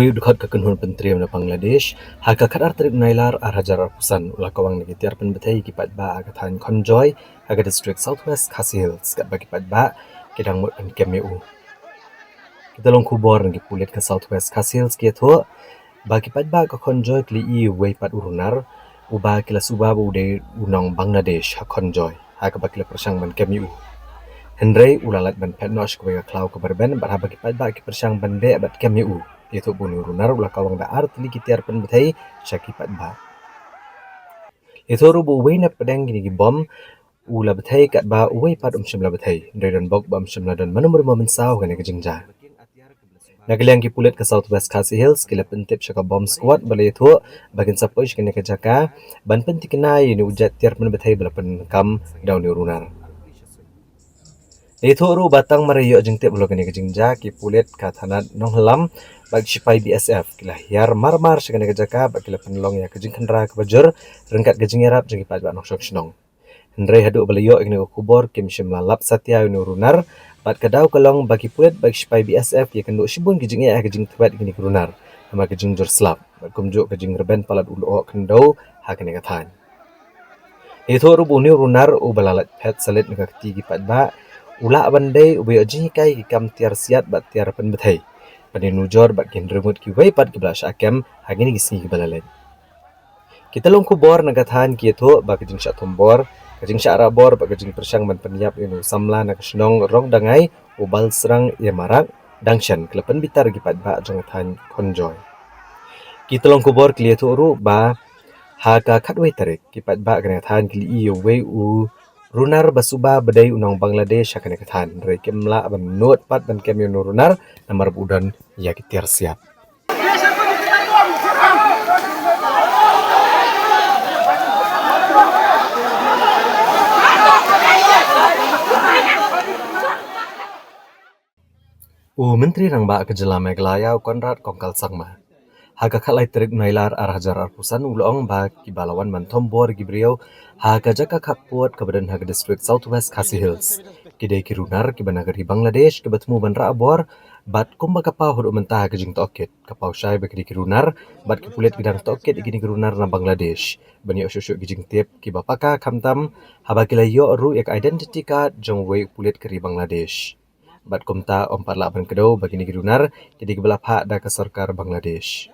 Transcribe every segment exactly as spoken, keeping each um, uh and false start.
Dkhot ka kynhun pyntriem na Bangladesh, ha ka khatar tarik Nailar ar hajar arphew san, u la kawang na ki tiar pynbthei ki paidbah ha ka thaiñ Khonjoy, ha ka district South West Khasi Hills, katba ki paidbah ki dang mut ban kem ïa u. Kita long khubor na ki pulit ka South West Khasi Hills ki ïathuh ba ki paidbah ka Khonjoy ki la ïohi uwei pat u runar uba ki la suba ba u dei u nong Bangladesh ha Khonjoy, ha kaba ki la pyrshang ban kem ïa u. Hynrei u la lait ban phet noh sha kawei ka khlaw kaba rben bad haba ki paidbah ki pyrshang ban beh bad kem ïa u, ïathuh ba une u runar u la kawang da ar tylli ki tiar pynbthei sha ki paidbah. Ïathuh ruh ba uwei na pdeng kine ki bom u la bthei katba uwei pat um shym la bthei. Hynrei don bok ba um shym la don mano mano ba mynsaw ha kane ka jingjia. Na ka liang ki pulit ka South West Khasi Hills ki la pyntip sha ka bomb squad ba la ïathuh ba kin sa poi sha kane ka jaka ban pynthikna ïa une u jait tiar pynbthei ba la pyndonkam da une u runar. La ïathuh ruh ba tang mar ïoh jingtip halor kane ka jingjia, ki pulit ka thanat Nonghalam bad ki shipai B S F ki la hiar mar mar sha kane ka jaka bad ki la pynlong ïa ka jingkhynra kaba jur ryngkat ka jingïarap jong ki paidbah nongshong shnong. Hynrei haduh ba la ïoh ïa kane ka khubor kim shym la lap satia ïa une u runar, bad ka daw ka long ba ki pulit bad ki shipai B S F ki ïakynduh shibun ki jingeh ha ka jingthwet ïa kine ki runar namar ka jingjur slap bad kumjuh ka jingrben palat u lyoh khyndew ha kane ka thaiñ. La ïathuh ruh ba une u runar uba la lait phet salit na ka kti ki paidbah u lah ban dei uba ïoh jinghikai ki kam tiar siat bad tiar pynbthei ban ïanujor bad ki hynriew ngut kiwei pat kiba la shah kem ha kine ki sngi kiba la leit. Kita long khubor na ka thaiñ ki ïathuh ba ka jingshah thombor, ka jingshah rah bor bad ka jingpyrshang ban pynïap ïa une u samla na ka shnong Rongdangai, u Balsrang Ïamarak, dang shen ka la pynbitar ïa ki paidbah jong ka thaiñ Khonjoy. Kita long khubor ki la ïathuh ruh ba ha ka khatwei tarik ki paidbah kane ka thaiñ ki la ïohi ïa uwei u runar ba suba ba dei u nong Bangladesh ha kane ka thaiñ, hynrei kim lah ban nud pat ban kem ïa une u runar namar ba u don ïa ki tiar siat. U Myntri Rangbah ka jylla Meghalaya, u Conrad Kongkal Sangma, ha ka khatlai tarik Nailar ar hajar arphew san, u la ong ba kiba la wan ban thombor ïa ki briew ha ka jaka khappud kaba don ha ka district South West Khasi Hills ki dei ki runar kiba na ka ri Bangladesh kiba thmu ban rah bor, bad kumba ka paw haduh mynta ha ka jingtohkit, ka paw shai ba ki dei ki runar bad ki pulit ki dang tohkit ïa kine ki runar na Bangladesh ban ïoh shuh shuh ki jingtip kiba paka, khamtam haba ki la ïoh ruh ïa ka identity card jong uwei u pulit ka ri Bangladesh. Bad kumta ym pat lah ban kdew ba kine ki runar ki dei kiba la phah da ka sorkar Bangladesh.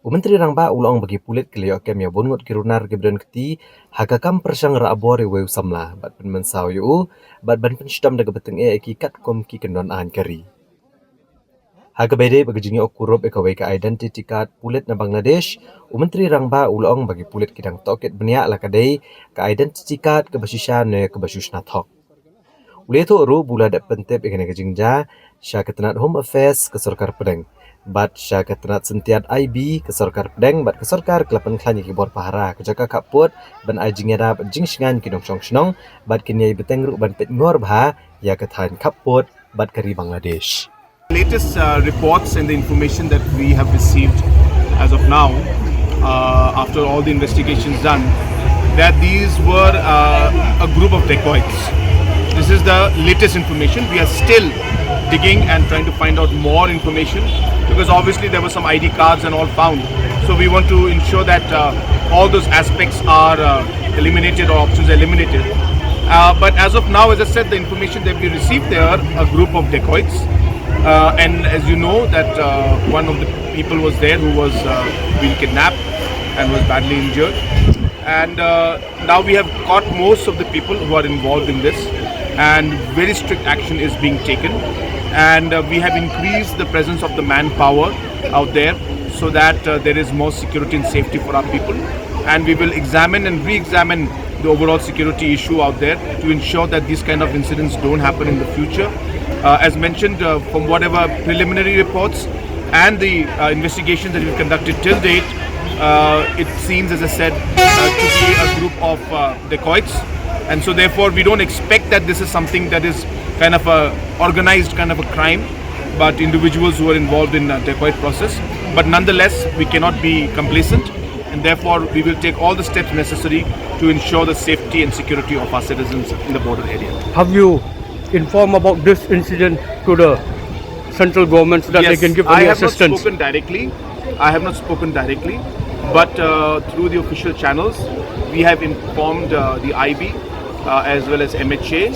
U Myntri Rangbah u la ong ba ki pulit ki la ïoh kem ïa bun ngut ki runar kiba don kti ha ka kam pyrshang rah bor ïa uwei u samla bad pynmynsaw ïa u bad ban pynshitom da kaba tyngeh ïa ki katkum ki kyndon aiñ ka ri. Ha kaba ïadei bad ka jingïoh kurup ïa kawei ka identity card pulit na Bangladesh, u Myntri Rangbah u la ong ba ki pulit ki dang tohkit bniah la ka dei ka identity card kaba shisha ne kaba shu shna thok. U la ïathuh ruh ba u la dep pyntip ïa kane ka jingjia sha ka tnat Home Affairs ka sorkar pdeng bad sha ka tnat Syntiat I B ka sorkar pdeng, bad ka sorkar ka la pynkhlaiñ ïa ki bor pahara ka jaka khappud ban ai jingïada bad jingshngaiñ ki nongshong shnong, bad kin ïai bteng ruh ban peit ngor bha ïa ka thaiñ khappud bad ka ri Bangladesh. Latest uh, reports and the information that we have received as of now, uh, after all the investigations done, that these were uh, a group of dacoits. This is the latest information. We are still digging and trying to find out more information, because obviously there were some I D cards and all found. So we want to ensure that uh, all those aspects are uh, eliminated, or options are eliminated. Uh, but as of now, as I said, the information that we received, they are a group of dacoits. Uh, and as you know, that uh, one of the people was there who was uh, being kidnapped and was badly injured. And uh, now we have caught most of the people who are involved in this, and very strict action is being taken. And uh, we have increased the presence of the manpower out there, so that uh, there is more security and safety for our people. And we will examine and re-examine the overall security issue out there to ensure that these kind of incidents don't happen in the future. Uh, as mentioned, uh, from whatever preliminary reports and the uh, investigation that we've conducted till date, uh, it seems, as I said, uh, to be a group of uh, dacoits. And so therefore, we don't expect that this is something that is kind of a organized kind of a crime, but individuals who are involved in a dacoit process. But nonetheless, we cannot be complacent, and therefore we will take all the steps necessary to ensure the safety and security of our citizens in the border area. Have you informed about this incident to the central government so that they Yes, can give I any have not assistance? Spoken directly. I have not spoken directly, but uh, through the official channels, we have informed uh, the I B uh, as well as M H A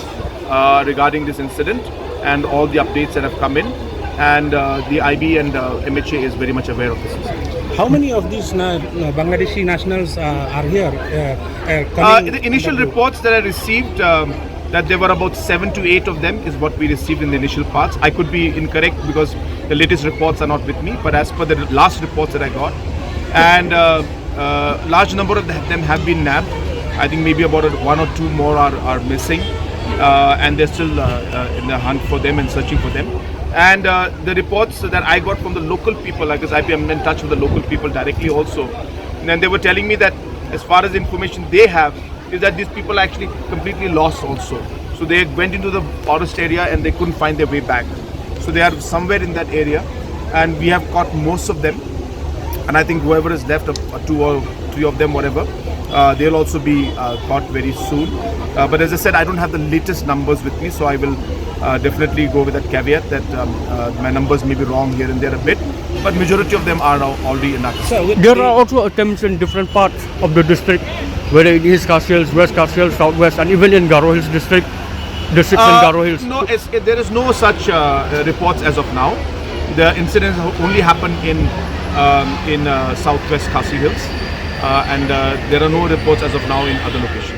uh, regarding this incident and all the updates that have come in. And uh, the I B and uh, M H A is very much aware of this incident. How many of these na- na- Bangladeshi nationals uh, are here? Uh, uh, Uh, coming the initial in the group? Reports that I received, um, that there were about seven to eight of them, is what we received in the initial parts. I could be incorrect because the latest reports are not with me, but as per the last reports that I got, and uh, uh, large number of them have been nabbed. I think maybe about a, one or two more are, are missing, uh, and they're still uh, uh, in the hunt for them and searching for them. And uh, the reports that I got from the local people, because I've been in touch with the local people directly also, and they were telling me that as far as the information they have, is that these people are actually completely lost also. So they went into the forest area and they couldn't find their way back. So they are somewhere in that area, and we have caught most of them. And I think whoever is left, uh, two or three of them, whatever, uh, they'll also be uh, caught very soon. Uh, but as I said, I don't have the latest numbers with me, so I will uh, definitely go with that caveat that um, uh, my numbers may be wrong here and there a bit. But majority of them are al- already in our custody. So with There the- are also attempts in different parts of the district, whether in East Khasi Hills, West Khasi Hills, Southwest, and even in Garo Hills district, districts in Uh, Garo Hills. No, it's, it, there is no such uh, uh, reports as of now. The incidents ha- only happened in um, in uh, southwest Khasi Hills, uh, and uh, there are no reports as of now in other locations.